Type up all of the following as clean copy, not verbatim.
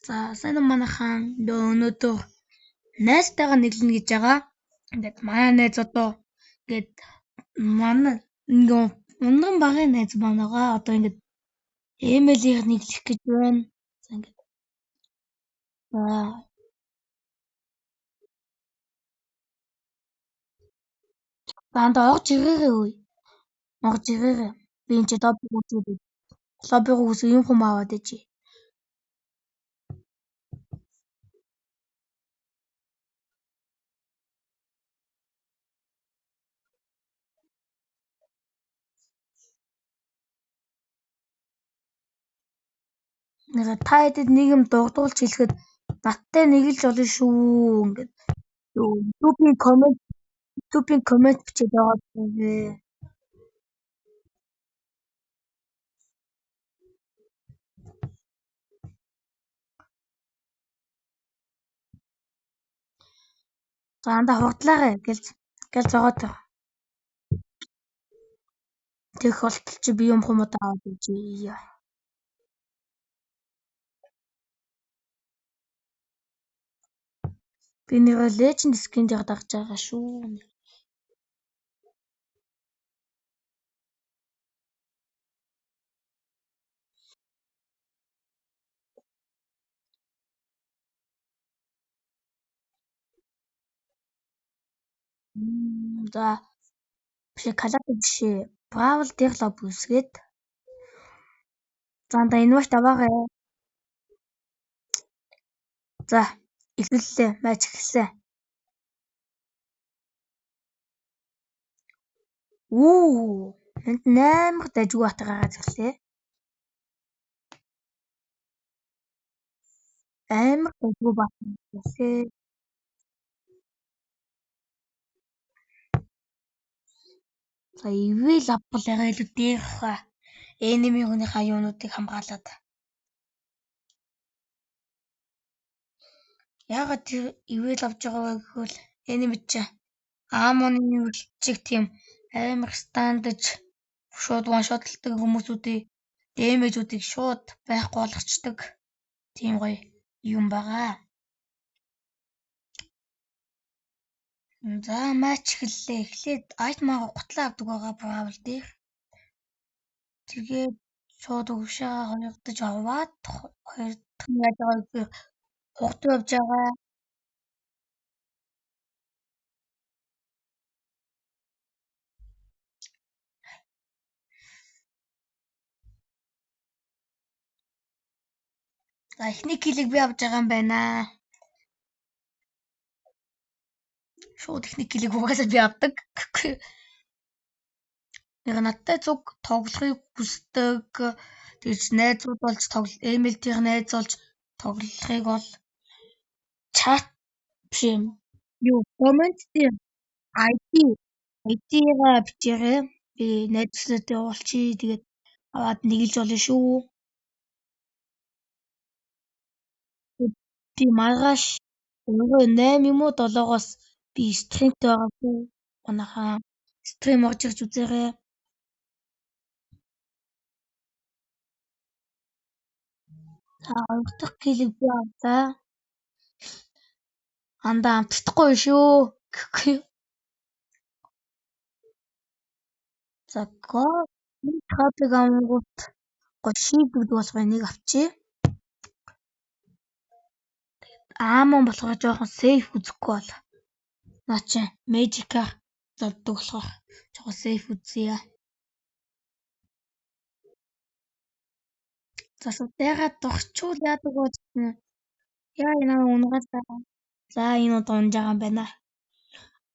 За сайн уу манайхан өнөөдөр найзтайгаа нэглэнэ гэж байгаа. Ингээд манай найз одоо ингээд манай ингээ ундран багын найз манайгаа одоо ингээд ML-ийг нэглэх гэж байна. За ингээд за дандаа орж ирээрэй үе. Орж ирээрэй. Би энэ чи лобби үүсгээд лоббиг үүсгэ юм хүм аваад ичээ. Нэр та хэдэд нэг юм дурдуулж хэлэхэд надтай нэгэлж болно шүү ингээд YouTube-ийн коммент YouTube-ийн коммент бичээд байгаа юм бэ. За андаа хурдлаарай гэл гэл зогоод байгаа. Тех болтол чи би юм хумуудаа аваад ижээ. Би нэрээ Legend skin дээр дагж байгаа шүү. За биш калат биш ээ. Бравл дээр лоб үсгээд. За анда инвайт аваарай. За эхэллээ. Матч эхэлсэн. Үү, энд 8 дажгүй баатар гараад ирлээ. Амар дажгүй баатар ирлээ. За ивэл авбал арай илүү дээрх ба. Энеми хүнийхээ юунуудыг хамгаалаад. Яагаад тэр ивэл авч байгаа вэ гэвэл энеми чи Амоны чиг тийм амар стандаж шууд one shot-лдаг хүмүүсүүдийг дэмэжүүдийг шууд байхгүй болгочдөг тийм гоё юм байгаа. За матч эхэллээ. Эхлээд айтмаа гутлаа авдаг байгаа Бравл дээр. Тэгээд шууд өгшөө хоёрдож аваад хоёр дахь нь яаж байгаа вэ? Хурдан явж байгаа. За эхний килийг би авч байгаа юм байна. Шууд эхний килийг угаасаа би авдаг. Нэг надтай зүг тоглохыг хүсдэг. Тэгж найзууд болж тоглол MLT-ийн найз болж тоглохыг бол чат биш юм. Юу коммент дээр ID-гаа бичээрэй. Би найзуудтай уулзъя. Тэгээд аваад нэгэлж болно шүү. Би маргааш өрөө 8 юм уу 7-оос би стримтэй байгаа шүү. Манайхаа стрим орж ирж үзээрэй. За хоёр дахь килийг би авлаа. Андаа амтдахгүй шүү. Гэхгүй. За го хапыг авангууд го шийд гэдэг болохоор энийг авчи. Аамон болохоор жоохон сейф үзэхгүй бол наа чи Magic-аар зоддог болохоор жоохон сейф үзье. За шууд дайгаад дурчвал яадаг вэ гэсэн. Яа энэ унгаалаа. За энэ удаа унж байгаа юм байна.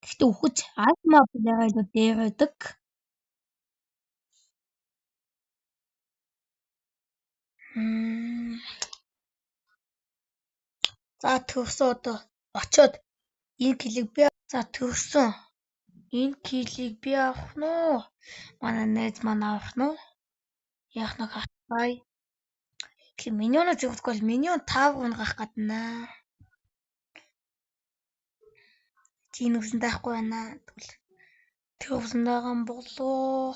Гэхдээ үхэж альма байгаа илүү дээр байдаг. За төрсөн одоо очоод энэ килийг би за төрсөн. Энэ килийг би авах нь уу? Манай найз маань авах нь уу? Яах нь харцгаая. Тэгэхээр миньоноо зөвхөн бол миньон 5 унгаах гаднаа. Чи нүсэн байхгүй байна. Тэгвэл тэр үсэн байгаа юм болоо.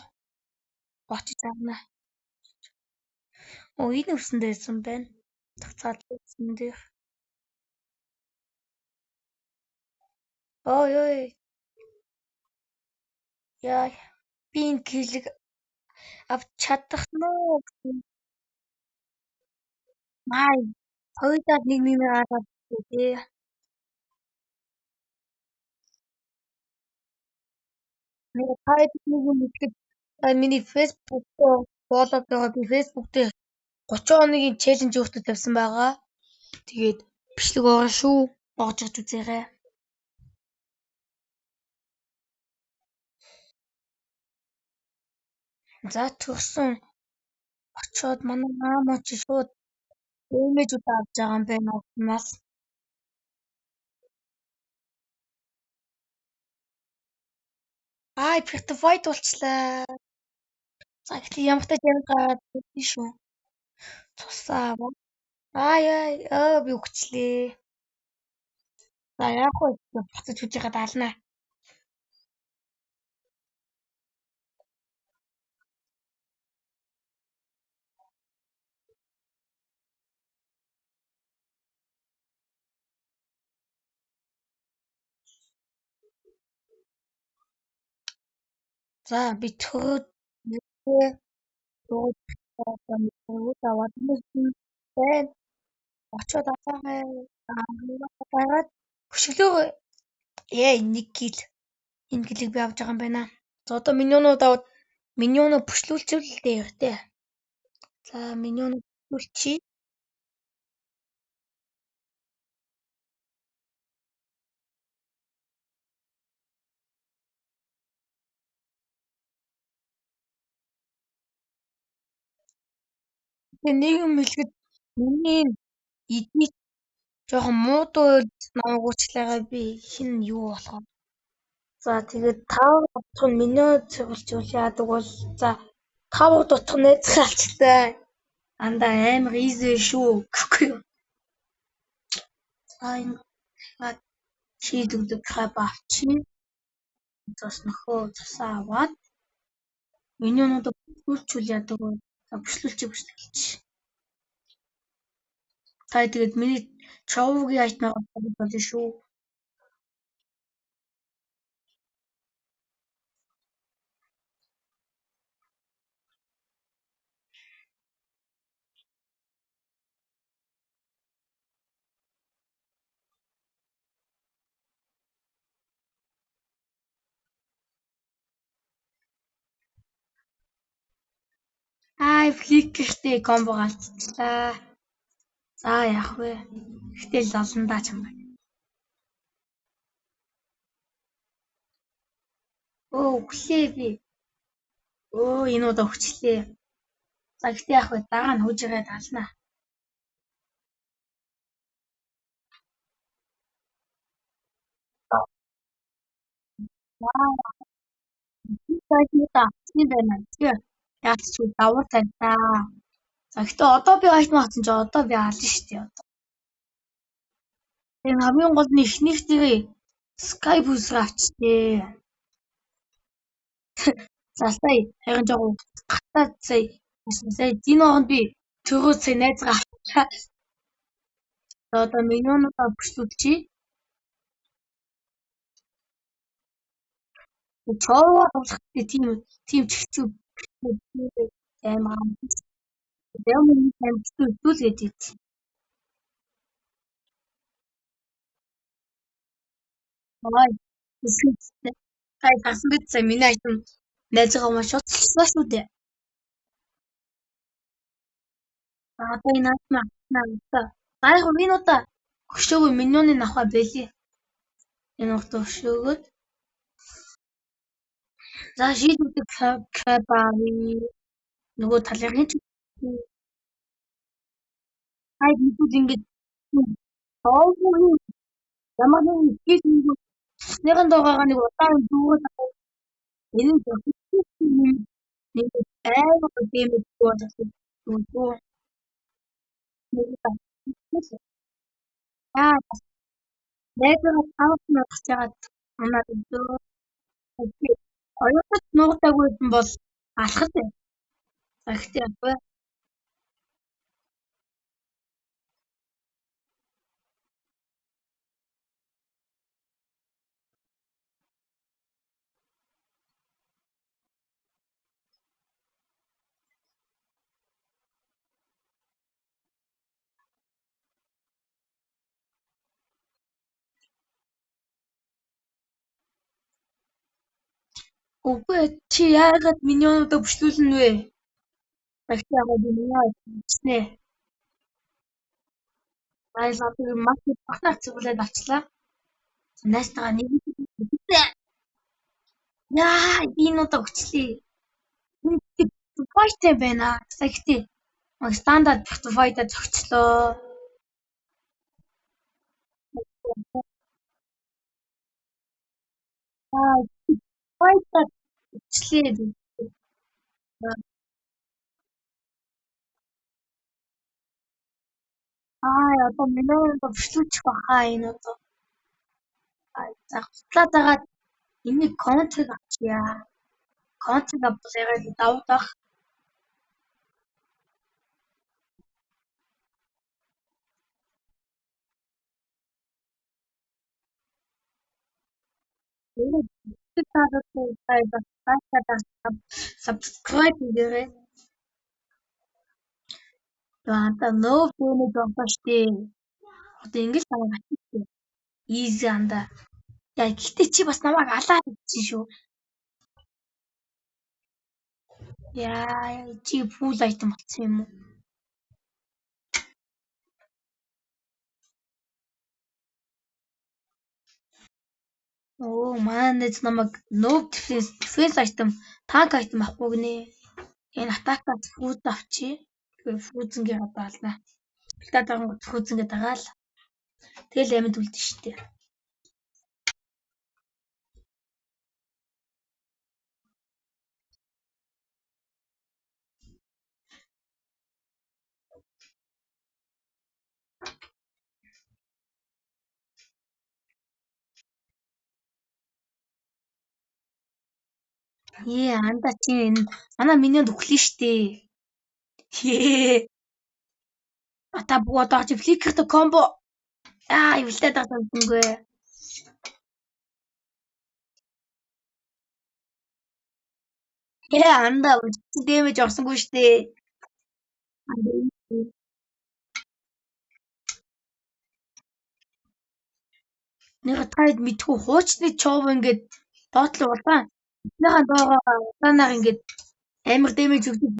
Очиж авна. Оо энэ үсэн дээрсэн байна. Цацаад. Утсан дээр. Ой ой. Яа, би энэ kill-ийг авч чадах нь уу? Май. Хоёулаа нэг нэг гараад тий. Нэг та нэг юм итгэж миний Facebook follow байгаа, би Facebook дээр 30 хоногийн challenge өөртөө тавьсан байгаа. Тэгээд бичлэг орно шүү. Орж ирж үзээрэй. За төрсөн очоод манай маама чи шууд дэмэжүүд авч байгаа юм байна уутнаас. Ай, petrified болчлаа. За гэтэл ямар ч юм гараад ирсэн шүү. Цусаа. Ай ай, өө би үхчлээ. За яг уу буцаж хүж байгаа даалнаа. За би төрөөд аваад байна. Очоод аваарай. Дараад хөшөглөөр нэг kill. Энэ kill-ийг би авч байгаа юм байна. За одоо minion-ууд аваад minion-оо бүшлүүлчихвэл дээр тий. За minion-оо бүшлүүлчихье. Тэгээ нэг юм хэлэхэд миний энэ эдний жоохон муудуу намайг уучлаарай, би хин юу болох вэ? За тэгээд 5 дахь нь minion цэвэрлжүүл яадаг бол за 5 дахь найзгаа алчлаа. Андаа амар easy шүү гэхгүй юу. За энэ шийдэгдэг crab авчи. Цус нөхөө цусаа аваад minion-уудаа бүшлүүлчихвэл яадаг вэ? За бүшлүүлчих бүшлүүлчих. Та тэгээд миний човгийн item-аар болно шүү. Ай, flicker-тэй combo галцчлаа. За яах вэ? Гэтэл олно даа чамайг. Өө өглөө би. Өө энэ удаа өгчлээ. За гэтээ яах вэ? Дараа нь хөөжирээ далнаа. Би авсан юм байна. Тэгээ яач ч давуу тальдаа. За гэтээ одоо би item авсан чи одоо би ална шүү дээ одоо. Тэгээ хамгийн гол нь эхнийхтэйгээ Sky Boost-ыг авчтээ. За сая харин жоо гатаа сая сая энэ оронд би төрөө сая найзгаа авчлаа. За одоо minion-уудаа бүшлүүлчихье. Чоогоо тоглох тийм тийм чигчүү амар юм амар хэцүү л гэж хэлсэн. Ой. Та харсан биз сая миний item найзгаа маш шотчлаа шүү дээ. Одоо энэ item авснаа. За яг энэ удаа хөшөөгөө minion-ы авахаа бэлий. Энэ удаа хөшөөгөөд за шийдвэрдэг crab авъя. Нөгөө талын ч хай бид ингээд тоогоогийн ямар нэгэн skill цусныхан дуугаагаа нэг удаан дүүрээд энэ нь нэг амар дэмэж болсон юм уу? Аа найзгаа тавхан гарч байгаад унаад өдөө. Оюутад нуугдаагүй байсан бол алхах юм. За гэхдээ яг Үгүй чи яагаад minion уудаа бүшлүүлнэ вэ? Дахин аваад minion авчихнэ. Баярлалаа. Би маш их бахнах зүгэлээд авчлаа. Найстайгаа нэг яа, би энэ удаа өчлээ. Fight байна. Гэхдээ стандарт fight-а зогчлоо. Аа, fight-а өчлээ. Аа, одоо миний бүшлүүлчих баха энэ одоо. За, хутлаад байгаа энийг контрыг авчия. Контрыг авбал яриад даваад байх. Subscribe хийгээрэй. Одоо no damage боллоо штэ. Одоо ингэж намайг атчих. Easy анда. Яа, гэхдээ чи бас намайг алаад идсэн шүү. Яа, чи full item болсон юм уу? Оо, манай найз намайг no defense defense item, tank item авахгүй гинэ. Энэ attack-аас food авчи. Тэгээ фүүзэнгээ одоо ална. Бэлтаа дагангууд фүүзэнгээ дагаал. Тэгэл амьд үлдэн штэ. Ээ, анда чи энэ манай minion д өглөө штэ. Хээ. Ата буу одоо чи flicker тэй combo. Аа, эвлээд байгаа юмгүй. Ээ, анда damage орсонгүй штэ. Нэг таад мэдхүү хуучны чов ингээд доотлоо улаан. Эхнийхээ доогоо улаанаар ингээд амар damage өгдөг.